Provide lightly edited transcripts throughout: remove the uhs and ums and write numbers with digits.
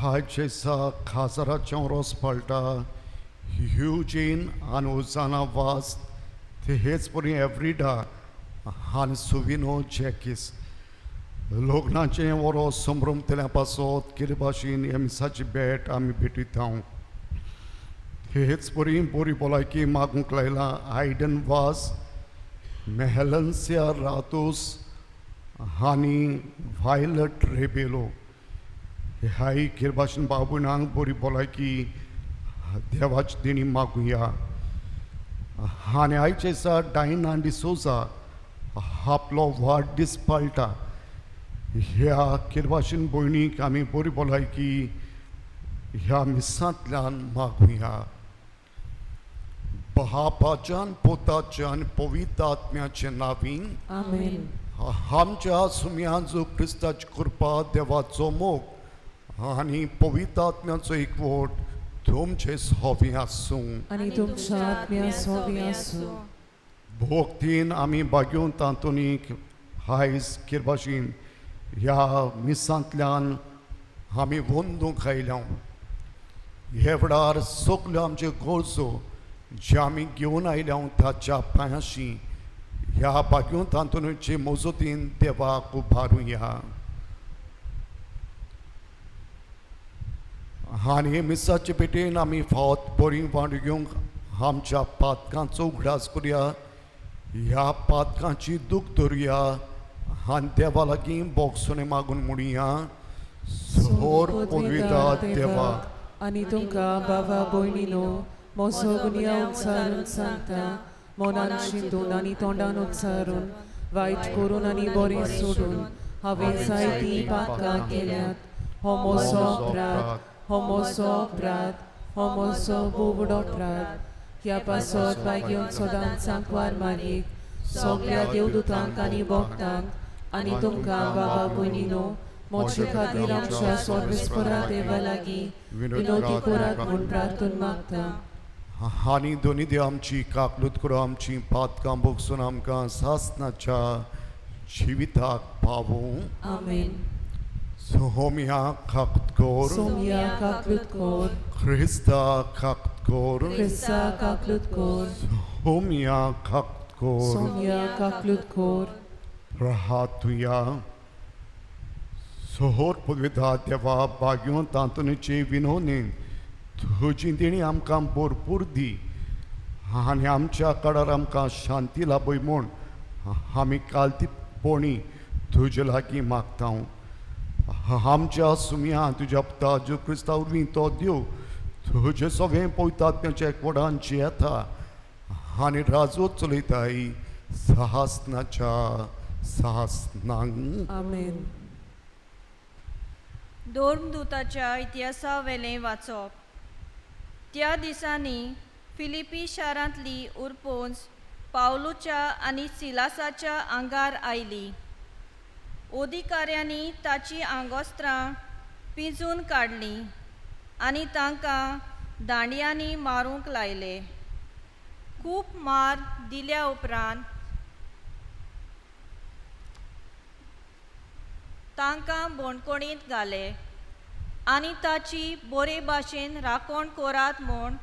आयचे खाजराचें रोस पळटा ह्युजीन आनी उजाना वास ते हेच परी एवरीडा आनी सुविनो जॅकीस लग्नाचें वरो संभ्रम तेल्या पासत कितें भाशेन ह्या मिसाची भेट आमी भेटयता. हेच परी बरी भलायकी मागूंक लायला आयडन वास मेहलन्सिया रातूस आनी वायलट रेबेलो. ह्याय खेर भाशेन भाव भयणांक बरी भलायकी देवाची देणी मागुया. आनी आयचे दिसा डायना डिसोजा आपलो वाडदीस पाळटा. ह्या खेर भाशेन भयणीक आमी बरी भलायकी ह्या मिसांतल्यान मागुया. बापाच्यान पोताच्यान पवित्र आत्म्याचे नांवीन आमेन. आमच्या सुम्यान जो क्रिस्ताची कृपा देवाचो मोग आनी पवित्र आत्म्याचो एकवट तुमचे सोबी आसूं आनी तुमच्या आत्म्या सोबी आसूं. भोक्तीन आमी बागेवन तातूंत आयज कितें भाशेन ह्या मिसांतल्यान आमी वंदूंक आयल्या. हे वेळार सगल्यो आमच्यो गरजो जे आमी घेवन आयल्या ताच्या पांयांशी ह्या बागेवन तातूंचे मजतीन देवाक उबारुया. आनी मिसाचे पेटेन आमी फावत बरी वांट घेवंक आमच्या पातकांचो उगडास करुया. ह्या पातकांची दूख धरुया आनी देवा लागीं बोगसणें मागून म्हणुया. सोर पवित्र देवा आनी तुमकां बाबा भयणीनो म्हजो गुन्यांव उच्चारून सांगता मनान चिंतून आनी तोंडान उच्चारून वायट करून आनी बरें सोडून हांवें जायतीं पातकां केल्यात. हो म्हजो अपराध, हो म्हजो अपराध, हो म्हजो बोवडो अपराध. ह्या पासत बायगेवन सदांच सांकवार मारयेक सगळ्या देवदूतांक आनी भक्तांक आनी तुमकां बाबा भयणीनो म्हजे खातीर आमच्या सर्वेस्परा देवा लागीं विनवती करात म्हूण प्रार्थना मागता. आनी दोनी देव आमची काकलूत करूं आमची पातकां भोगसून आमकां सासनाच्या जिविताक पावूं. आमेन. सोम्या काकत कोर, सोम्या काकलूत कोर, क्रिस्ता काकत कोर, क्रिस्ता काकलूत कोर, सोम्या काकत कोर, सोम्या काकलूत कोर. राहतुया सोहोर पवित्र देवा बागेवन तातूंचे विनोनेन तुजी देणी आमकां भरपूर दी आनी आमच्या कडार आमकां शांती लाभय म्हूण आमी काल ती पोणी तुजे लागीं मागता. आमच्या सुम्या तुज्या पुता जेजू क्रिस्ता वरवीं तो देव तुजे सगळें पवित्र आत्म्याच्या एकवटान जियेता आनी राजवट चलयताय साहसनाच्या साहसनांक. आमेन. धर्मदूताच्या इतिहासावेलें वाचप. त्या दिसांनी फिलिपी शारांतली उरपोंज पावलूच्या आनी सिलासाच्या आंगार आयली. अधिकाऱ्यांनी ताची आंगोस्त्रां पिंजून काडलीं आनी तांकां दांडयांनी मारूंक लायले. खूब मार दिल्या उपरांत तांकां बोणकोणींत घाले आनी ताची बरे भाशेन राखण करात म्हूण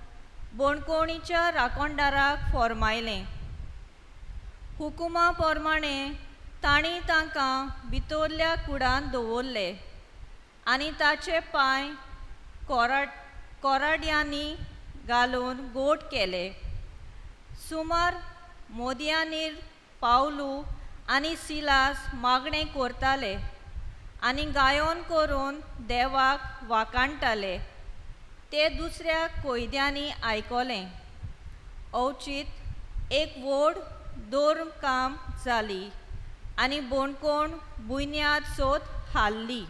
बोणकोणीच्या राखणदाराक फॉर्मायलें. हुकुमा प्रमाणे तांणी तांकां भितरल्या कुडांत दवरले आनी ताचे पांय कोराड्यांनी घालून गोट केले. सुमार मोदयांनीर पावलू आनी सिलास मागणें करताले आनी गायोन करून देवाक वाखाणटाले. ते दुसऱ्या कोयद्यांनी आयकलें. अवचीत एक व्हड दोर काम जाली आनी बोणकोण बुन्याद सोद हाल्ली.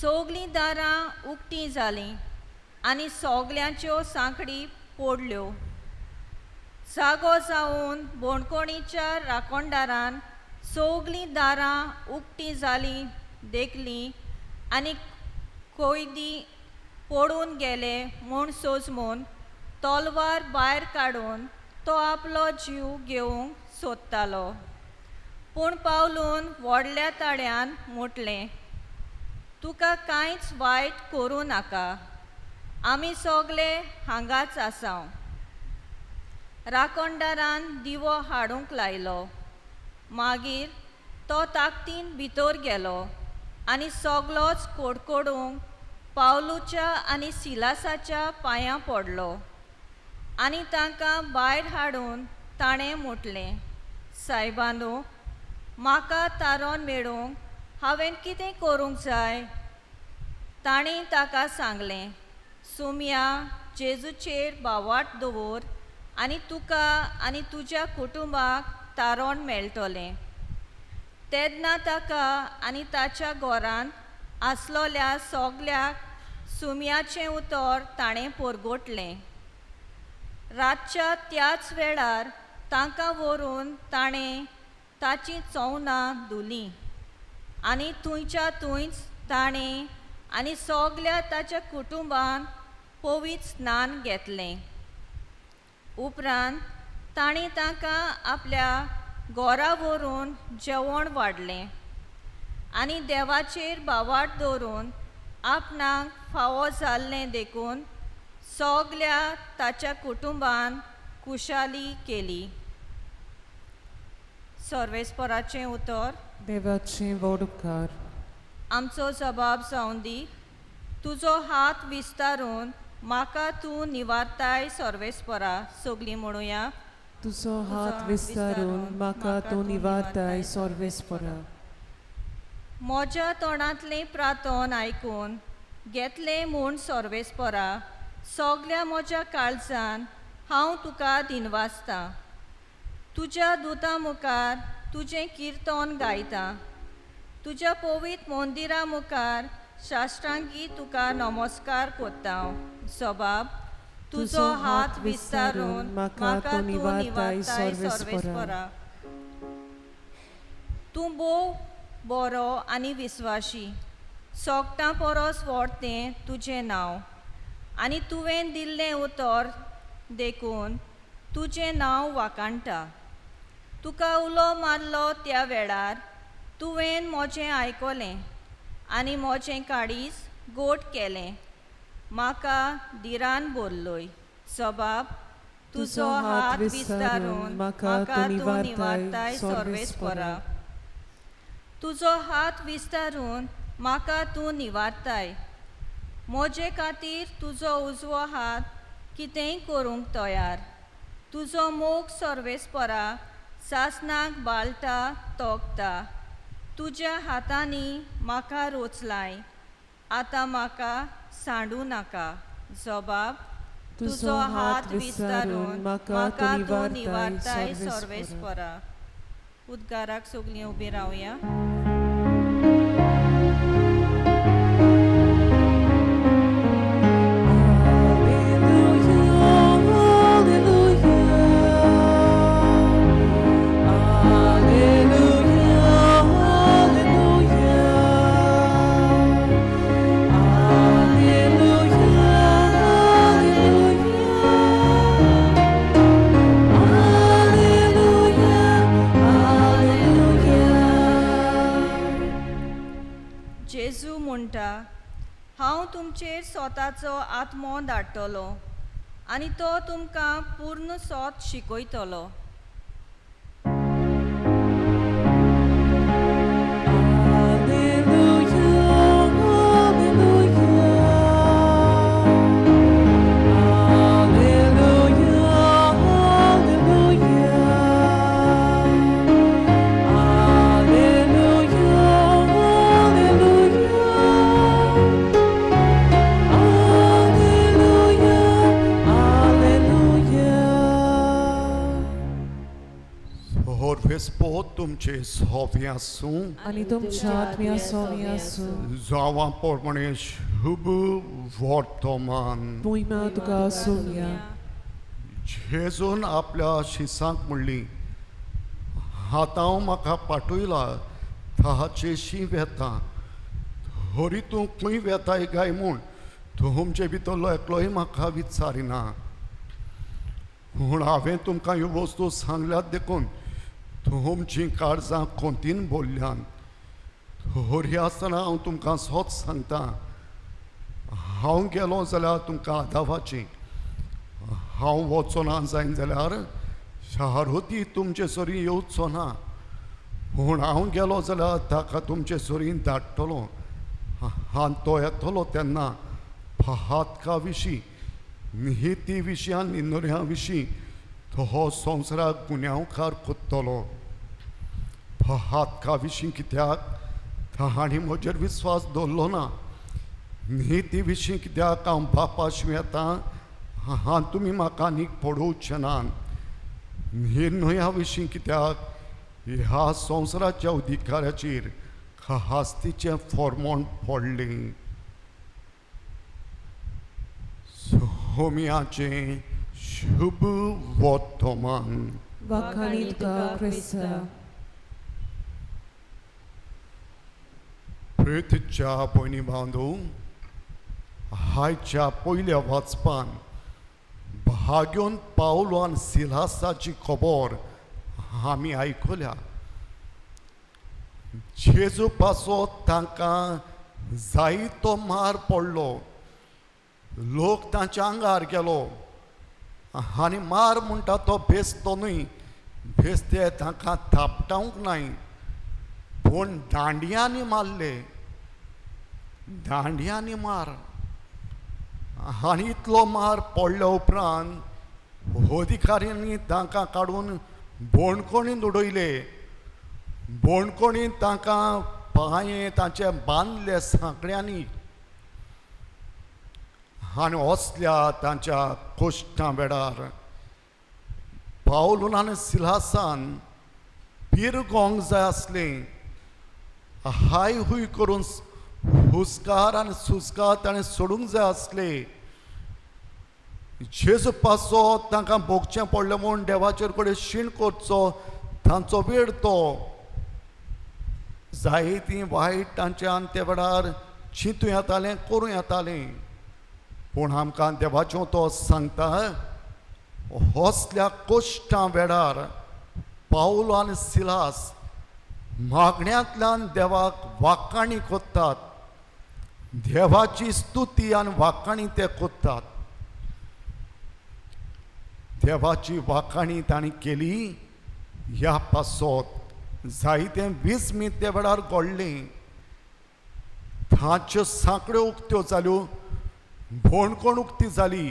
सगलीं दारां उक्तीं जालीं आनी सगल्यांच्यो सांखळी पडल्यो. जागो जावन बोणकोणीच्या राखणदारान सगलीं दारां उक्तीं जालीं देखलीं आनी कोयदी पडून गेले म्हूण सोजमून तलवार भायर काडून तो आपलो जीव घेवंक सोदतालो. पूण पावलून व्हडल्या ताळ्यान म्हटलें, तुका कांयच वायट करूं नाका, आमी सगले हांगाच आसाव. राखणदारान दिवो हाडूंक लायलो. मागीर तो ताकदीन भितर गेलो आनी सगलोच कोडकोडूंक पावलूच्या आनी सिलासाच्या पांयां पडलो आनी तांकां भायर हाडून ताणें म्हटलें, सायबांनो, म्हाका तारोन मेळूंक हांवें कितें करूंक जाय? तांणी ताका सांगलें, सुमया जेजूचेर भावार्थ दवर आनी तुका आनी तुज्या कुटुंबाक तारण मेळटलें. तेन्ना ताका आनी ताच्या घरांत आसलोल्या सगल्याक सुमयाचें उतर ताणें परगटलें. रातच्या त्याच वेळार तांकां व्हरून ताणें ताचीं चवनां धुलीं आनी थंयच्या थंयच ताणें आनी सगल्या ताच्या कुटुंबान पवित्र स्नान घेतलें. उपरांत तांणी तांकां आपल्या घरा व्हरून जेवण वाडलें आनी देवाचेर भावार्थ दवरून आपणाक फावो जाल्लें देखून सगल्या ताच्या कुटुंबान खुशाली केली. सर्वेस्पराचें उतर. देवाचें व्हड उपकार. आमचो जबाब जावन दी. तुजो हात विस्तारून म्हाका तूं निवारताय सर्वेस्परा. सगलीं म्हणुया, तुजो हात विस्तारून म्हाका तूं निवारताय सर्वेस्परा. म्हज्या तोंडांतलें प्रार्थन आयकून घेतलें म्हूण सर्वेस्परा, सगल्या म्हज्या काळजान हांव तुका दिनवासतां. तुज्या दुतां मुखार तुजें किर्तन गायतां. तुज्या पवित्र मंदिरा मुखार शास्त्रांगी तुका नमस्कार करता. सबाब, तुजो हात विस्तारून म्हाका तूं निवारताय सर्वेस्परा. तूं भोव बरो आनी विस्वाशी, सोगटां परस व्हड तें तुजें नांव आनी तुवें दिल्लें उतर देखून तुजें नांव वाखाणटा. तुका उलो मारलो त्या वेळार तुवें म्हजें आयकलें आनी म्हजें काळीज गोड केलें. म्हाका धिरान भरलोय. सबाब, तुजो हात विस्तारून म्हाका तूं निवारताय सर्वेस्परा. तुजो हात विस्तारून म्हाका तूं निवारताय. म्हजे खातीर तुजो उजवो हात कितेंय करूंक तयार. तुजो मोग सर्वेस्परा सासणाक बाळटा तोखता. तुज्या हातांनी म्हाका रोचलाय, आतां म्हाका सांडूं नाका. जबाब, तुजो हात विस्तारून म्हाका तूं निवारताय सर्वेस्परा. उद्गाराक सगलीं उबीं रावया. हांव तुमचेर स्वताचो आत्मो धाडटलो आनी तो तुमकां पूर्ण सोत शिकयतलो. दिसपो तुमचे सोवे आसूं आनी तुमच्या आत्म्या सोवे आसूं. जावां प्रमाणे शुभ वर्तमान. मोहिमा तुका आसूया. जेजून आपल्या शिसांक म्हणली, आतां म्हाका पाठयला ताचेशी वेता, हरी तूं खंय वेताय काय म्हूण तुमचे भितरलो एकलोय म्हाका विचारिना. पूण हांवें तुमकां ह्यो वस्तू सांगल्यात देखून तुमचीं काळजां कोंतीन भरल्यान. हरी आसतना हांव तुमकां सोच सांगता, हांव गेलो जाल्यार तुमकां आदावाची, हांव वचो ना जायन जाल्यार शारोती तुमचे सरी येवचो ना. पूण हांव गेलो जाल्यार ताका तुमचे सरी धाडटलो. आनी तो येतलो तेन्ना पातका विशीं, निहिती विशीं आनी निन्नऱ्या विशीं तो हो संवसाराक गुन्यांवकार कोत्तलो. पातका विशीं कित्याक तांणी म्हजेर विस्वास दवरलो ना. निहिती विशीं कित्याक हांव बापाशी येता हां तुमी म्हाका आनीक पडोवचे ना. निर्णया विशीं कित्याक ह्या संवसाराच्या अधिकाराचेर हास्तीचें फॉर्मोण पडलें. सोम्याचें शुभ वर्तमान. वाखाणी तुका क्रिस्ता. प्रेतच्या भयणी बांदू, आयच्या पयल्या वाचपान भाग्योन पावलो आनी सिलासाची खबर आमी आयकल्या. जेजू पासो तांकां जायतो मार पडलो. लोक तांच्या आंगार गेलो आनी मार म्हणटा तो भेसतो न्हय, भेसते तांकां थापटावंक नाय, पूण दांडयांनी मारले. दांडयांनी मार. आनी इतलो मार पडल्या उपरांत अधिकाऱ्यांनी तांकां काडून बोणकोणीन उडयले. बोणकोणीन तांकां पांये तांचे बांदले सांकड्यांनी आनी असल्या तांच्या कोश्टां वेळार पावलून आनी सिलासान पिरगोंक जाय आसलें. हाय हुय करून हुस्कार आनी सुस्कार ताणें सोडूंक जाय आसले. जेजू पासो तांकां भोगचें पडलें म्हूण देवाचेर कडेन शीण करचो तांचो वेळ तो. जायतीं वायट तांच्यान त्या वेळार चिंतूं येतालें, करूं येतालें. पूण आमकां देवाच्यो तो सांगता, हसल्या कोश्टां वेळार पावलो आनी सिलास मागण्यांतल्यान देवाक वाखाणी कोत्तात. देवाची स्तुती आनी वाखाणी ते कोत्तात. देवाची वाखाणी तांणी केली. ह्या पासत जायतें विस्मीत त्या वेळार घडलें. ताच्यो सांकड्यो उक्त्यो जाल्यो, भोणकोण उक्ती जाली,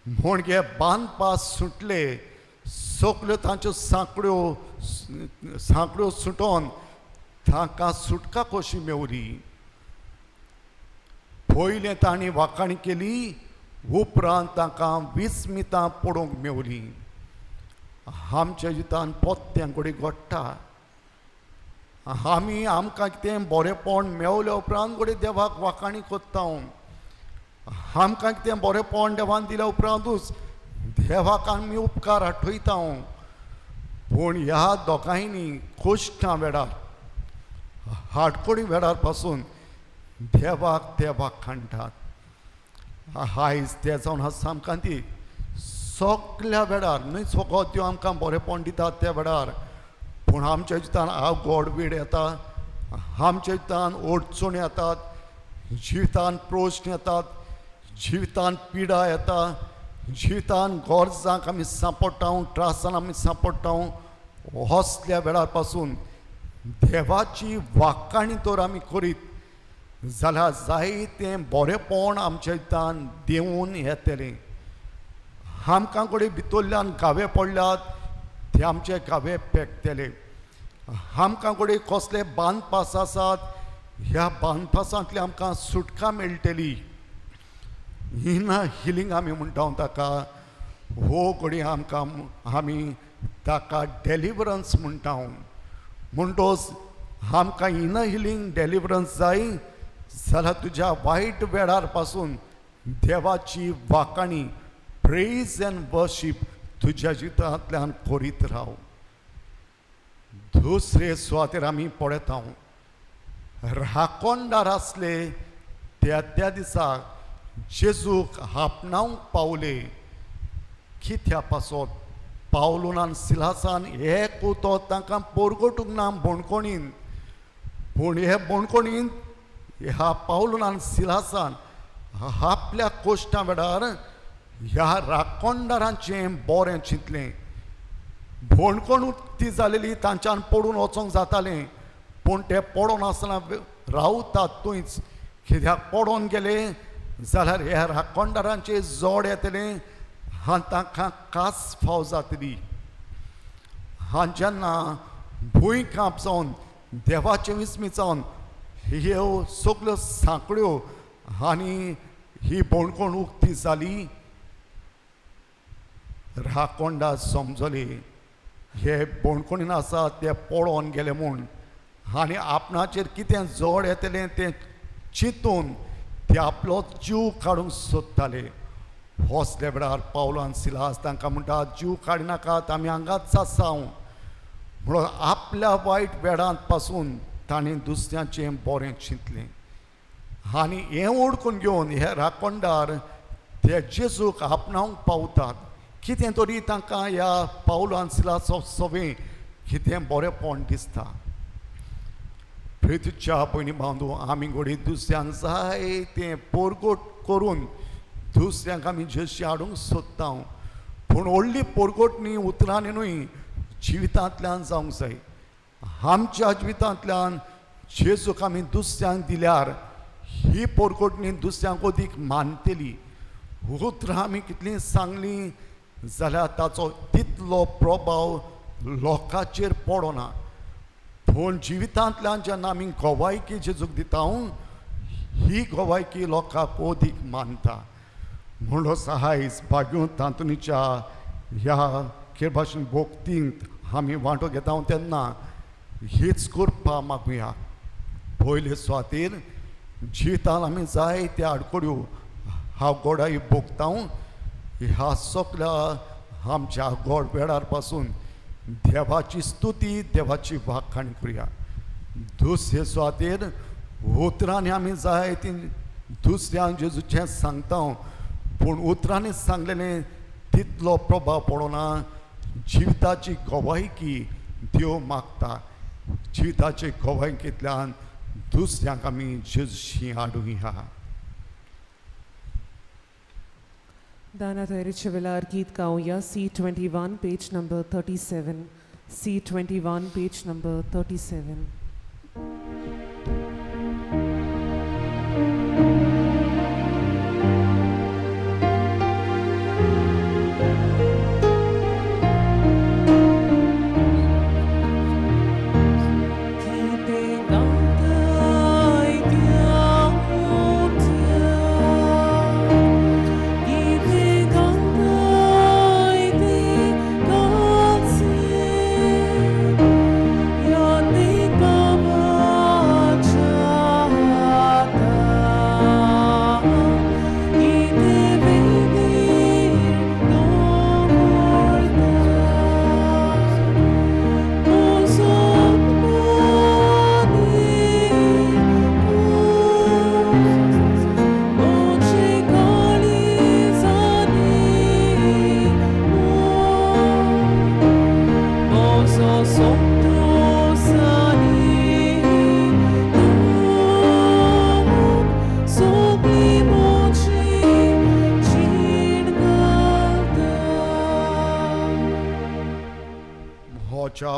म्हणगे बांदपास सुटले. सगल्यो तांच्यो सांकड्यो सांकड्यो सुटोन तांकां सुटका कशी मेवली. पयलें तांणी वाखाणी केली, उपरांत तांकां विस्मितां पडोवंक मेवली. आमच्या जितान पोत्त्यां कडेन घडटा. आमी आमकां कितें बरेंपण मेवल्या उपरांत घडये देवाक वाखाणी कोत्ता. आमकां कितें बरेंपण देवान दिल्या उपरांतूच देवाक आमी उपकार आठयता. पूण ह्या दोगांयनी कोश्टां वेळार, हाडकोडी वेळार पासून देवाक ते वाखाणटात. आयज ते जावन आसा आमकां ती सगल्या वेळार न्हय फकत त्यो आमकां बरेंपण दितात त्या वेळार, पूण आमच्या जितान गोड वेळ येता, आमच्या जितान अडचण येतात, जिवितान प्रस्न येतात, जिवितान पिडा येता, जिवितान गरजांक आमी सांपडटा, त्रासान आमी सांपडटा. हसल्या वेळार पासून देवाची वाखाणी तर आमी करीत जाल्यार जायतें बरेंपण आमच्या जितान देंवून येतलें. आमकां कडेन भितरल्यान घावे पडल्यात ते आमचे घावे पेकतले. आमकां कडेन कसले बांदपास आसात ह्या बांदपासांतली आमकां सुटका मेळटली. ही ना हिलींग आमी म्हणटा ताका, हो घडये आमकां आमी ताका डेलिवरन्स म्हणटा. म्हणटोच आमकां इनर हिलींग डेलिवरन्स जाय जाल्यार तुज्या वायट वेळार पासून देवाची वाकाणी प्रेज एंड वर्शीप तुज्या जिवितांतल्यान करीत राव. दुसरे सुवातेर आमी पळयता राखणदार आसले त्या त्या दिसा जेजूक आपणावंक पावले. कित्या पासत पावलून आनी सिलासान एक उतो तांकां पोरगोटूंक ना बोणकोणीन, पूण हे बोणकोणीन ह्या पावलून आनी सिलासान आपल्या कोश्टां वेळार ह्या राखणदारांचें बरें चिंतलें. बोणकोण उक्ती जालेली तांच्यान पडून वचोंक जातालें, पूण ते पडोन आसतना रावतात थंयच. कित्याक पडोन गेले जाल्यार ह्या राखणदारांचे जोड येतलें आनी तांकां कास फाव जातली. आनी जेन्ना भूंय कांप जावन देवाचें विस्मीत जावन ह्यो सगल्यो सांकड्यो आनी ही बोणकोण उक्ती जाली, राखणदार समजले हे बोणकोणीन आसा ते पळोवन गेले म्हूण आनी आपणाचेर कितें जोड येतलें तें चिंतून ते आपलो जीव काडूंक सोदताले. हसले वेळार पावलो आनी सिलास तांकां म्हणटा जीव काडिनाकात, आमी हांगाच आसा. म्हणून आपल्या वायट वेळांत पासून ताणें दुसऱ्यांचें बरें चिंतलें आनी हें ओडकून घेवन हे राखणदार ते जेजूक आपणावंक पावतात. कितें तरी तांकां ह्या पावलो आनी सिलासो सवें कितें बरेंपण दिसता. प्रितीच्या भयणी बांदू, आमी घोडी दुसऱ्यांक जाय तें पोरगोट करून दुसऱ्यांक आमी जेशी हाडूंक सोदता, पूण व्हडली पोरगोट न्ही उतरांनी न्हय, जिवितांतल्यान जावंक जाय. आमच्या जिवितांतल्यान जेजूक आमी दुसऱ्यांक दिल्यार ही पोरगोटणी दुसऱ्यांक अदीक मानतली. उतरां आमी कितलीं सांगलीं जाल्यार ताचो तितलो प्रभाव लोकांचेर पडना, पूण जिवितांतल्यान जेन्ना आमी गवायकी जेजूक दिता ही गवायकी लोकांक अदीक मानता. म्हणून आयज भाग्यो तांतुनीच्या ह्या खेळ भाशेन भोक्तींत आमी वांटो घेता तेन्ना हीच कृपा मागुया. पयले सुवातेर जिवितान आमी जाय त्या आडखळ्यो हांव गोडाय भोगता ह्या सगल्या आमच्या गोड वेळार पासून देवाची स्तुती देवाची वाखाण करुया. दुसरे सुवातेर उतरांनी आमी जाय ती दुसऱ्यांक जेजूचें सांगता, पूण उतरांनी सांगलेलें तितलो प्रभाव पडना. जिविताची गवायकी देव मागता, जिविताचे गवायकींतल्यान दुसऱ्यांक आमी जेजूशी हाडुया. दाना तयारीच्या वेळार गीत गावया. C21 page number 37. C21 page number 37.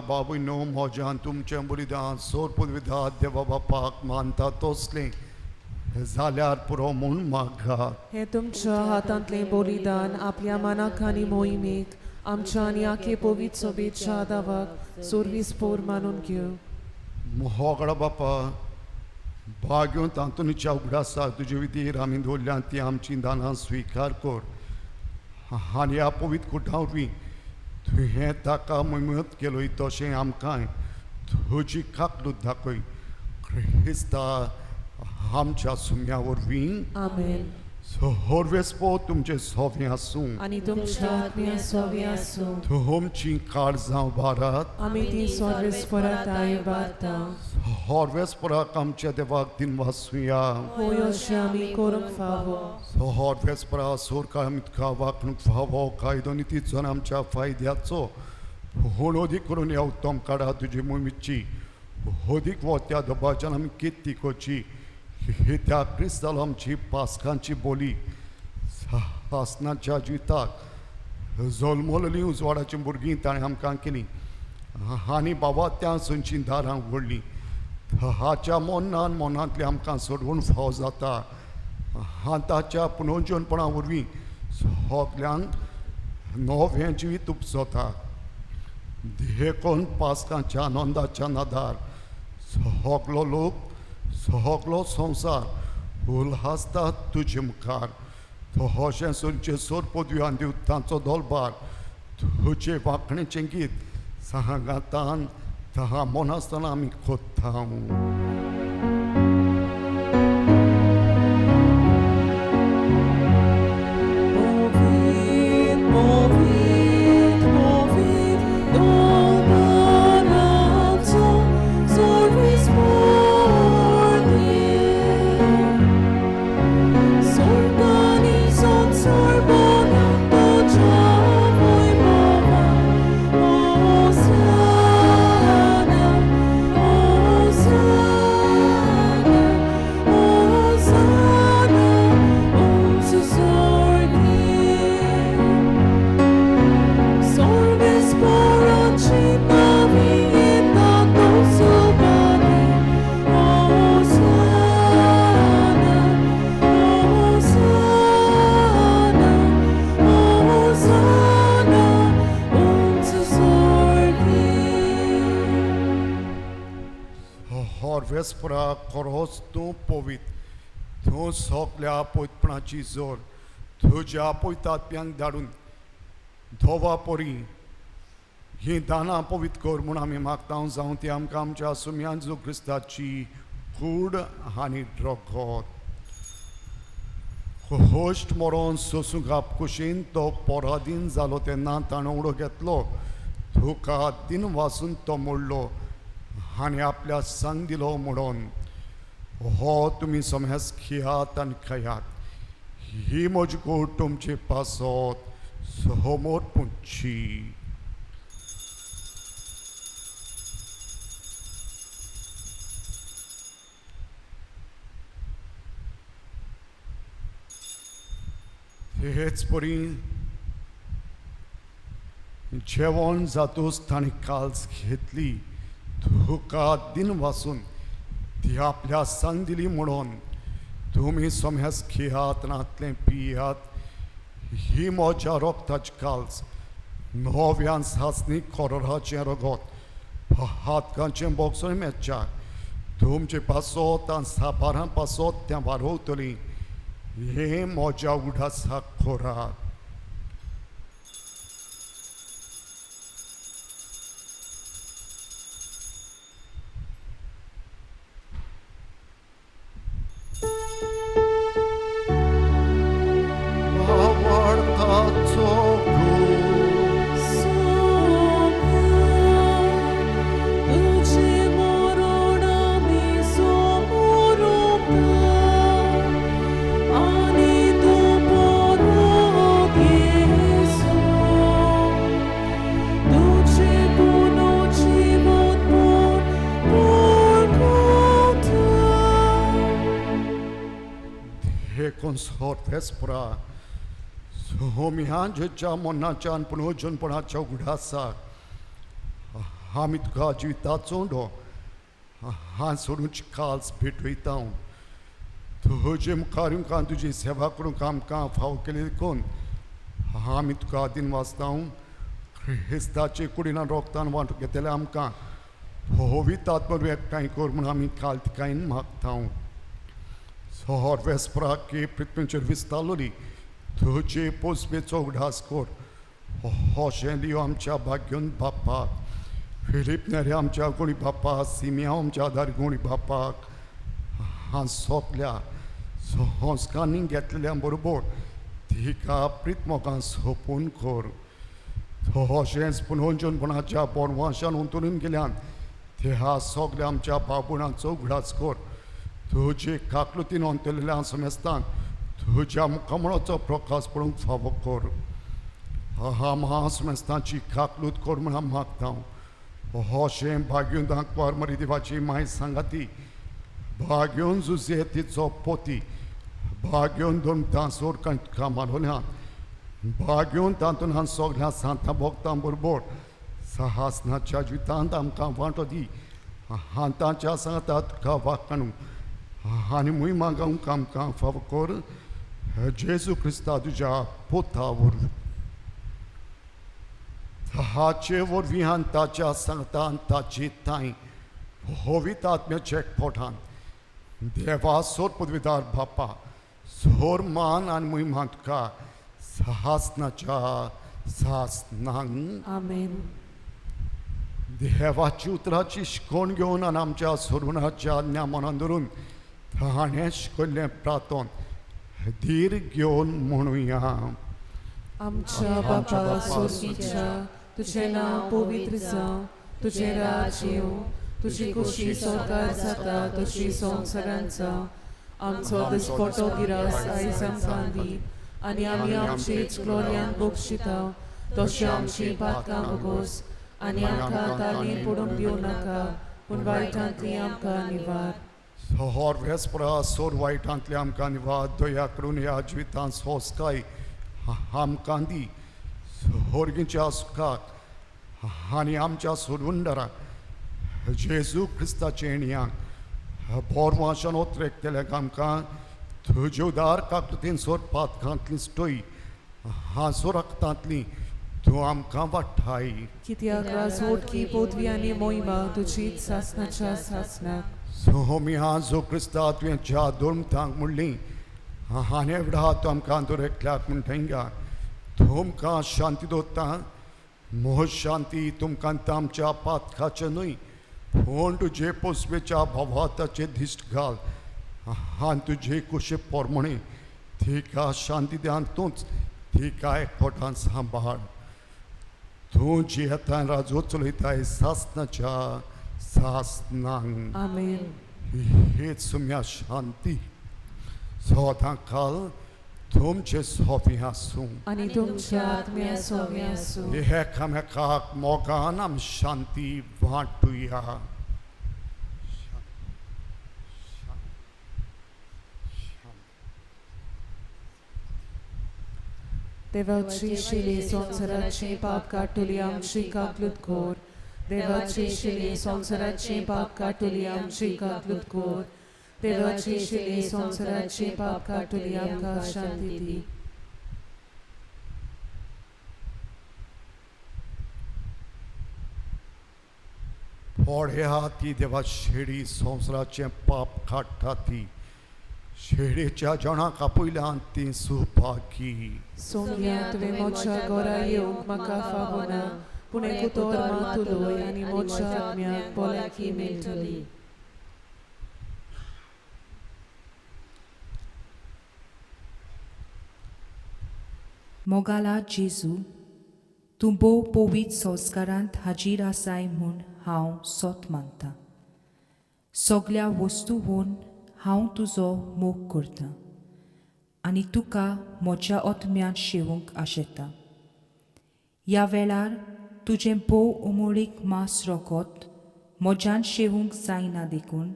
बाबूनो म्हज्यान तुमचें बलिदान सोर पुदविदा देवा बापाक मानता तसलें जाल्यार पुरो म्हूण मागात. हें तुमच्या हातांतलें बलिदान आपल्या मनाक आनी मोहिमेक आमच्या आनी आखे पवित्र सोबेच्या दावाक सोर्वीस पोर मानून घेव. मोगडा बापा भाग्यो तातूंच्या उगडासाक तुजे विधीर आमी दवरल्या ती आमची दानां स्विकार कर आनी ह्या पवित्र कुटां वरवीं तुवें ताका मोहिमेंत केलोय तशें आमकांय तुजी काकलूत दाखय क्रिस्ता आमच्या सुम्या वरवीं. आमेन. सोर्वेस्पो तुमचे सोवे आसूं आनी तुमच्या आत्म्या सोवे आसूं. तुमची काळजां भारत आमी ती सोर्वेस्परा ताय बारता. सोर्वेस्पराक आमच्या देवाक दिन वासुया. होय अशें आमी करूंक फावो. सोर्वेस्परा सोरका आमी तुका वागणूक फावो कायदो नितीचो आमच्या फायद्याचो पूण अदीक करून ह्या उत्तम काडा तुजी मोमिची अदीक वो त्या दबाच्यान आमी केत्ती करची ही त्या क्रिस्ताल आमची पासकांची बोली सासनाच्या जिविताक जल्मलेली उजवाडाची भुरगीं ताणें आमकां केली आनी बाबा त्या संची दारां उगडलीं. हाच्या मनान मनांतली आमकां सोडवून फाव जाता. ताच्या पुनर्जीवनपणा वरवीं सगल्यांक नवें जिवीत उपजता. देखून पासकांच्या आनंदाच्या नादार सगलो लोक सगलो संवसार उल्हासता तुजे मुखार. तशें सुरचे सोर पदव्यान दिवतांचो दोलबार तुजे वांकणेचें गीत सांगातान तहा मोनासतना आमी कोत्ता. वेस्परा खरोच तूं पवित तूं सगल्या पवित्रपणाची जोर तुज्या पवित्र धाडून धोवा परी ही दानां पवित्र कर म्हूण आमी मागता. जावं ती आमकां आमच्या सुम्यान जो क्रिस्ताची कूड आनी रगत होश्ट मरोन सोसूंक आपकुशीन तो पराधीन जालो तेन्ना ताणें उडो घेतलो तुका दिन वासून तो मोडलो आनी आपल्या संग दिलो म्हणून हो तुमी समज खेयात आनी खेयात ही म्हजी कूड तुमचे पासत समोर पुंची. हेच परी जेवण जातूच ताणें काल्स घेतली तुका दिन वासून ती आपल्या संग दिली म्हणून तुमी सोम्यास खेयात नातलें पियात ही म्हज्या रोगताची काल्स नव्यान सासणी कोरोराचें रगत हातकांचें बोक्सोन मेच्या तुमचे पासत आनी साबारां पासत तें वारोवतली हें म्हज्या उडासाक कोरात. वेस्परा सोम्याच्या मनाच्यान पुनर्जनपणाच्या उगडासाक आमी तुका जिविताचो उंडो हांव सोडूंची काल्स भेटयता. तुजे मुखार येवंक तुजी सेवा करूंक आमकां फाव केली देखून आमी तुका दिन वाचता. क्रिस्ताचे कुडीन रोगतान वांटूंक घेतले आमकां पवित्र आत्मो एकठांय कर म्हूण आमी काल तिकायन मागता. सोर वेस्परा की पृथ्वीचेर विस्तारलोली तुजे पोसपेचो उगडास कर अशें दियो आमच्या भाग्यून बापाक. फिलीप नेरे आमच्या गुणी बापा, सिमिया आमच्या आदार गुणी बापाक, हा सोंपल्या संस्कारांनी घेतलेल्या बरोबर तिका प्रितमोगान सोंपून कर. तशेंच पुनोजनपणाच्या बोरवाशान उंतरून गेल्यान त्या सगल्या आमच्या बाबुणांचो उगडास कर. तुजे काकलुतीन अंतरलेल्या समेस्तान तुज्या मुखामळाचो प्रकाश पडूंक फावो कर. हा महासमेस्तांची काकलूत कर म्हण मागता. अशें भाग्यून दाखवार मरी देवाची माय सांगाती, भाग्यून जुजे तिचो पोती, भाग्यून दोन दांसोर कामालोल्या, भाग्यून तातूंत हांव सगल्या सांतां भोगतां बरोबर साहसनाच्या जिवितांत आमकां वांटो दी. हाताच्या सांगता तुका वाकाणू आनी मुय मागूंक आमकां फावो कर जेजू क्रिस्ता तुज्या पोता वरवीं. हाचे वरवीं आनी ताच्या सांगता आनी ताची तांय होवीत आत्म्याचे पोटान देवा सोर पदवीदार बापा सोर मान आनी मुय मान तुका साहसनाच्या सासनांग. आमेन. देवाची उतराची शिकवण घेवन आनी आमच्या सोरवणाच्या आज्ञा मनान धरून ताणें शिकयल्लें प्रातोन धीर घेवन म्हणुया. आमच्या बापा सोर्गीच्या, तुजें नांव पवित्र जावं, तुजें राज येवं, तुजी खोशी सरकार जाता तशी संवसारांत जावं. आमचो दिसपटो गिरास आयज आमकां दी आनी आमी आमचे चुकलोल्यांक बक्षिता तशें आमची पातकां भोगोस आनी आमकां ताली पडूंक दिवं नाका, पूण वायटांतली आमकां निवार. सोर वेस्परा सोर वायटांतली आमकां निवार. दया करून ह्या जिवितांत सोंसकाय आमकां दी. सोर्गीच्या सुखाक आनी आमच्या सोडवणदाराक जेजू क्रिस्ताचे येणयांक बोरवाशान ओतरेकतल्याक आमकां तुजे उदार काकूतीन सोर पातकांतली स्टोय हांसो रक्तांतली तूं आमकां वाठाय. कित्याक राजवटकी पदवी आनी मोहिमा तुजीच सासनाच्या सासनाक. सोमी जो क्रिस्ता तुवें ज्या दोन म्हणली आनी एवढा तूं आमकां दरेकल्याक म्हणटा तुमकां शांती दवरता, मोह शांती तुमकां आमच्या पातकाचें न्हय पूण तुजे पोसवेच्या भावाताचे दिश्ट घाल आनी तुजे कुशे पोरमणे तिका शांती द्यान तूंच तिका एकवटान सांबाळ. तूं जियेता राजो चलयताय सासनाच्या सासनांग. आमेन. हीच सुम्या शांती सदां काल तुमचे सोंपी आसूं आनी तुमच्या आत्म्या सोंपी आसूं. एकामेकाक मोगान आम शांती वांटुया. देवाची शिली संवसाराचें पाप काडटली आमची काकलूत कोर. देवाची शिली संवसाराचें पाप काडटली आमची काकलूत कोर. देवाची शिली संवसाराचें पाप काडटली आमकां शांती दी. पळया ती देवा शेडी संवसाराचें पाप काडटा ती शेडीच्या जणांक आपयल्यान ती सुभागी. सोम्या तुवें म्हज्या घरा येवंक म्हाका फावना, पूण एक उतर मात उलय आनी म्हज्या आत्म्याक भलायकी मेळटली. मोगाला जेजू, तूं भोव पवित्र संस्कारांत हाजीर आसाय म्हूण हांव सोत मानतां. सगल्या वस्तूवन हांव तुजो मोग करतां आनी तुका म्हज्या आत्म्यांत शेवूंक आशेतां. ह्या वेळार तुजें भोव उमळीक मांस रोखत म्हज्यान शेवूंक जायना देखून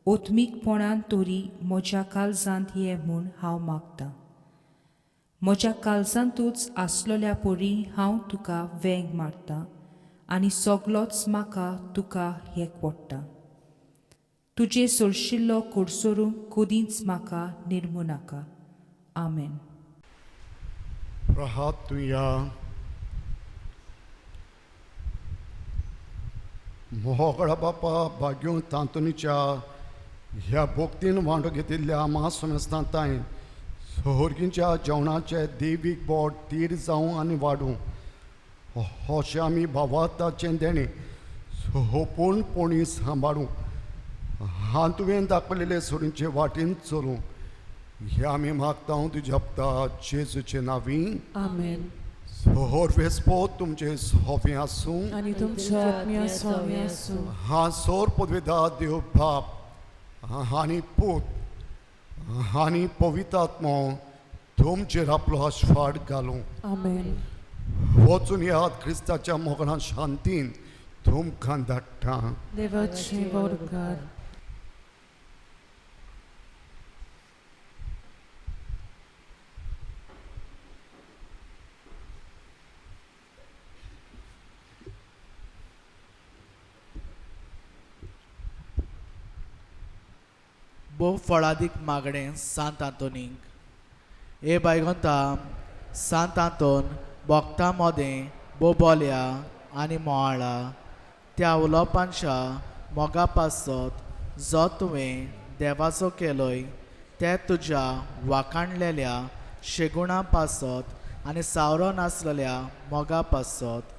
आत्मीकपणान तरी म्हज्या काळजांत ये म्हूण हांव मागतां. म्हज्या काळजांतूच आसलेल्या परी हांव तुका वेंग मारतां आनी सगलोच म्हाका तुका एक पडटा. तुजें सोरशिल्लो कोडसोरूंक कदींच म्हाका निर्मू नाका. आमेन. राहात तुया मोगळा बापा भाग्यो तांतुनीच्या ह्या भोक्तीन वांटो घेतिल्ल्या म्हासमेस्तांताय सोर्गींच्या जेवणाचे देवीक बोट तीर जावं आनी वाडूं अशें आमी भावाताचें देणें सोंपूणपणी सांबाळूं हां तुवें दाखयलेले सोडूचे वाटेन चलूं हे आमी मागता तुज्या हप्ता जेजूचे नांवी. आमेन. सोर वेस्पो तुमचे सोंपें आसूं आनी तुमच्या आत्म्या स्वामी आसूं. हा सोर पदवेदा देव बाप आनी पूत आनी पवित्र आत्मो तुमचेर आपलो आशवाड घालूं. आमेन. वचून याद क्रिस्ताच्या मोगळां शांतीन तुमकां धाडटा. देवाचे उपकार. भोव फळादीक मागणें सांत आंतोनीक. हे बायगोंता सांत आंतोन भक्तां मदें भोव बोल्या आनी मोवाळा त्या उलोवपांच्या मोगा पासत जो तुवें देवाचो केलोय ते तुज्या वाखाणलेल्या शेगुणा पासत आनी सावरो नासलेल्या मोगा पासत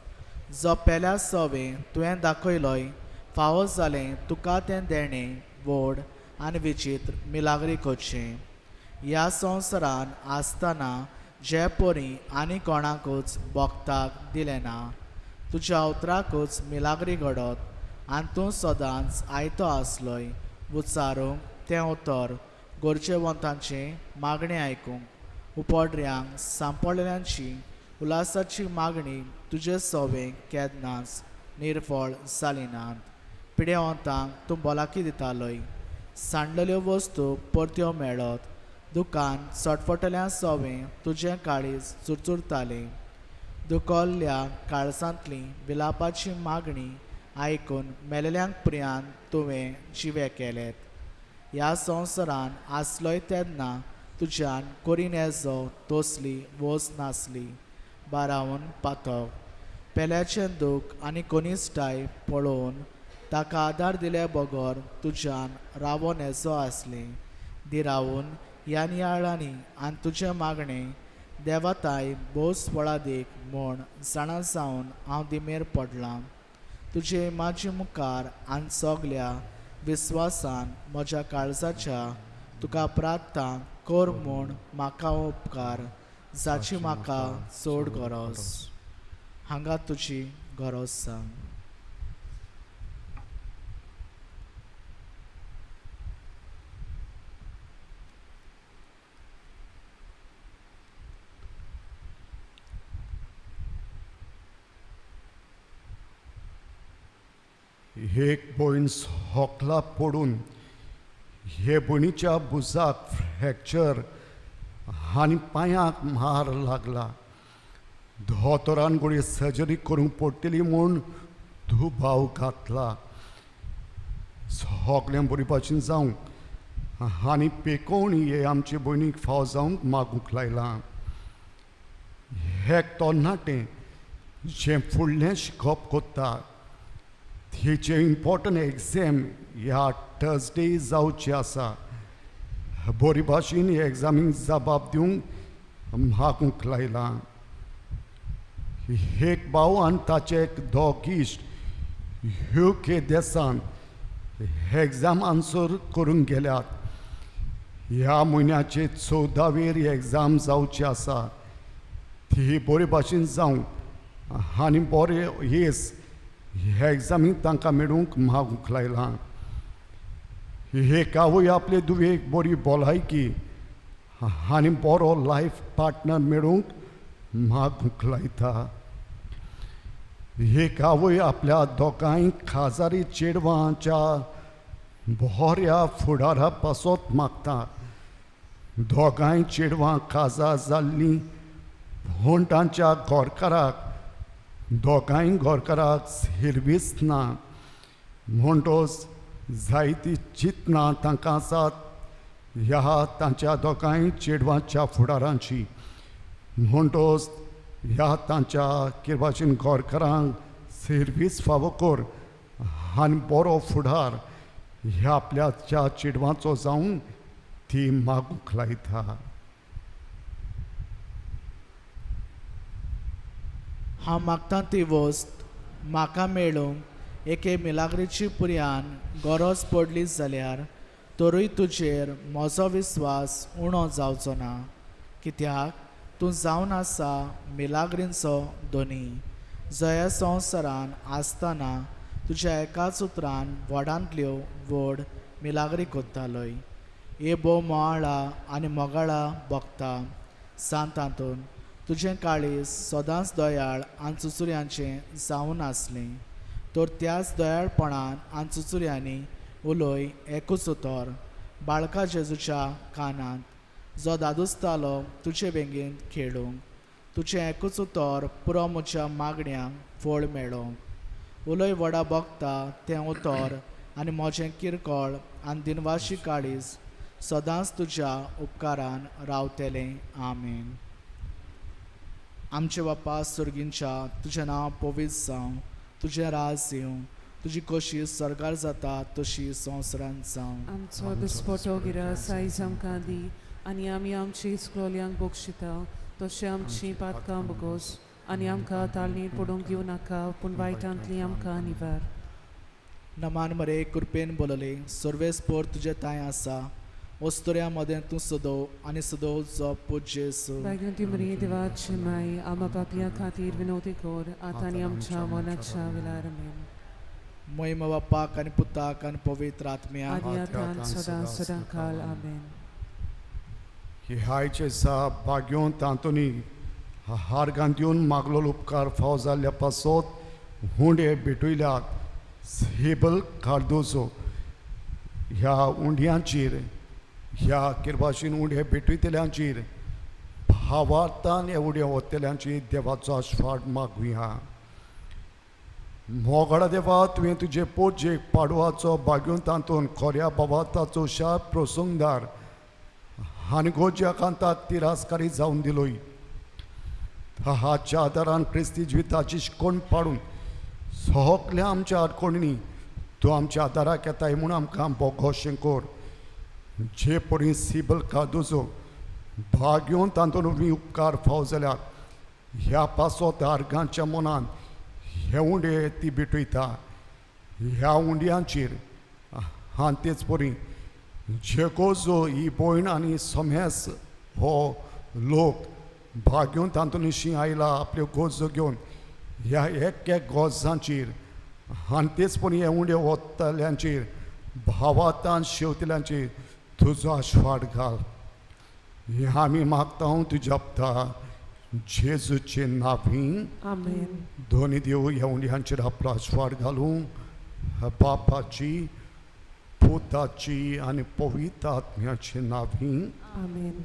जो पेल्या सवें तुवें दाखयलोय फावो जालें तुका तें देणें व्हड आनी विचित्र मिलाग्री करचें. ह्या संवसारान आसतना जे परी आनी कोणाकूच भक्ताक दिलें ना तुज्या उतराकूच मिलाग्री घडत आनी तूं सदांच आयतो आसलोय उच्चारूंक तें उतर गरजेवंतांचें मागणें आयकूंक उपड्र्यांक सांपडलेल्यांची उल्हासाची मागणी तुजे सवें केन्नाच निर्फळ जाली नात. पिडेवंतांक तूं भलायकी दितालोय सांडलेल्यो वस्तू परत्यो मेळत दुकान चटफटल्या सवें तुजें काळीज चुरचुरतालें. दुखल्ल्या काळजांतली विलापाची मागणी आयकून मेलेल्यांक प्रियान तुवें जिवे केलेत. ह्या संवसारान आसलोय तेन्ना तुज्यान करीन येजो तसली वस नासली बारावन पातक पेल्याचें दूख आनी कोनिश्टाय पळोवन ताका आदार दिले बगर तुज्यान रावोन येजो आसलें. दिरावून ह्या नियाळांनी आनी तुजें मागणें देवाताय भोवच फळादीक म्हूण जाणा जावन हांव दिमेर पडलां. तुजे म्हाजे मुखार आनी सगल्या विस्वासान म्हज्या काळजाच्या तुका प्रार्थना कर म्हूण म्हाका उपकार जाची म्हाका चड गरज. हांगा तुजी गरज सांग. एक भयण सोकला पडून हे भयणीच्या भुजाक फ्रॅक्चर आनी पांयाक मार लागला. दोतोरान घडये सर्जरी करूंक पडटली म्हूण दुबाव घातला. सगळें बरे भाशेन जावंक आनी पेकोवणी हे आमचे भयणीक फावो जावंक मागूंक लायलां. एक तरणाटें जें फुडलें शिकप कोत्ता तिचें इम्पोर्टंट एग्झाम ह्या थर्सडे जावची आसा. बरी भाशेन हे एग्जामीक जबाब दिवंक मागूंक लायलां. एक भाव आनी ताचे एक दोग इश्ट युके देसान एग्जाम आन्सर करूंक गेल्यात. ह्या म्हयन्याचे 14वेर एग्जाम जावची आसा. ती बरे भाशेन जावंक आनी बरें येस ह्या एग्जामीक तांकां मेळूंक मागूंक लायलां. एक आवय आपले धुवेक बरी भलायकी आनी बरो लायफ पार्टनर मेळूंक मागूंक लायता. एक आवय आपल्या दोगांय खाजारी चेडवांच्या बऱ्या फुडारा पासत मागता. दोगांय चेडवां काजार जाल्लीं पूण तांच्या घरकाराक दोगांय घरकाराक सर्वीस ना म्हणटच जायती चिंतना तांकां आसात ह्या तांच्या दोगांय चेडवांच्या फुडारांची. म्हणटच ह्या तांच्या किरवाचीन घरकारांक सर्वीस फावो कर आनी बरो फुडार ह्या आपल्याच्या चेडवांचो जावन ती मागूंक लायता. हांव मागता ती वस्त म्हाका मेळूंक एके मिलाग्रीची पुर्यान गरज पडली जाल्यार तरूय तुजेर म्हजो विस्वास उणो जावचो ना, कित्याक तूं जावन आसा मिलाग्रींचो दोनी, जया संवसारान आसतना तुज्या एकाच उतरान व्हडांतल्यो व्हड मिलाग्री कोत्तालोय. हे भोव मोवाळा आनी मोगाळा भोगता सांत आंतोन, तुजें काळीज सदांच दयाळ आनी चुचुऱ्यांचें जावन आसलें, तर त्याच दयाळपणान आनी चुचुऱ्यांनी उलय एकूच उतर बाळका जेजूच्या कानांत, जो दादुसतालो तुजे बेगीन खेळूंक. तुजें एकूच उतर पुरो म्हज्या मागण्यांक फळ मेळोंक. उलय व्हडा भोगता तें उतर आनी म्हजें किरकोळ आनी दिनवाशी काळीज सदांच तुज्या उपकारान रावतलें. आमेन. आमचे बापा सुर्गींच्या, तुजें नांव पवित्र जावं, तुजें राज येवं, तुजी खोशी स्वर्गार जाता तशी संवसारांत जावं. आमचो दिसपटो गिरास आयज आमकां दी आनी आमी आमची इस्कोल्यांक बक्षिता तशें आमची पातकां बोगोस आनी आमकां ताळणीर पडूंक दिवं नाका, पूण वायटांतली आमकां निवार. नमान मरे कृपेन बोलले, सर्वेस्पोर तुजें तांय आसा, वस्तुऱ्या मदें तूं सदो आनी सदो जो पूत जेजू. बायगंती मरी देवाची माय, आमा पापया खातीर विनवती कर आतां आनी आमच्या मनाच्या वेळार. आमेन. महिमा बापाक आनी पुताक आनी पवित्र आत्म्याक, आदी आतां सदां सदां काल. आमेन. हे आयचे सा भाग्योन तांतोनी हार दिवन मागलो उपकार फाव जाल्ल्या पासत हुंडे भेटयल्यात हेबल कार्दोजो. ह्या उंड्यांचेर, ह्या किरवाशीन उंडे भेटयतल्यांचेर भावार्थान हे उडे वतल्यांचेर देवाचो आस्वाद मागुया. मोगाळा देवा, तुवें तुजे पोटजेक पाडवाचो भाग्योन तातूंत खोऱ्या भावार्थाचो शार प्रसंगदार आनी गोज्या कांताक तिरासकारी जावन दिलोय. हाच्या आदारान क्रिस्ती जिविताची शिकवण पाडून सगल्या आमच्या आडकोणींनी तूं आमच्या आदाराक येताय म्हूण आमकां बोगोशें कर. जे परी सिबल कार्दोजो भाग घेवन तातूंत वरवीं उपकार फाव जाल्यार ह्या पासत आर्गांच्या मनान हे उंडे ती भेटयता. ह्या उंड्यांचेर आनी तेच परी जे गोजो ही भयण आनी समेस हो लोक भाग घेवन तातूंत निशी आयला आपल्यो गोजो घेवन ह्या एक एक गोजांचेर आनी तेच परी हे उंडे वतल्यांचेर भावातान शेवतल्यांचेर तुजो आश्वाड घाल. हें आमी मागता तुज्या आपता जेजूचे नांवी. आमेन. दोनी देव ह्या उंड्यांचेर आपलो आश्वाड घालूं, बापाची, पुताची आनी पवित्र आत्म्याचे नांवी. आमेन.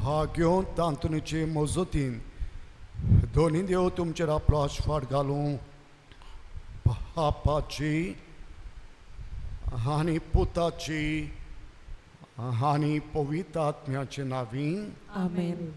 भाग्योन तांतुनीचे मजतीन दोनी देव तुमचेर आपलो आश्वाड घालूं, बापाची आनी पुताची आनी पवित्र आत्म्याचे नांवी. आमेन.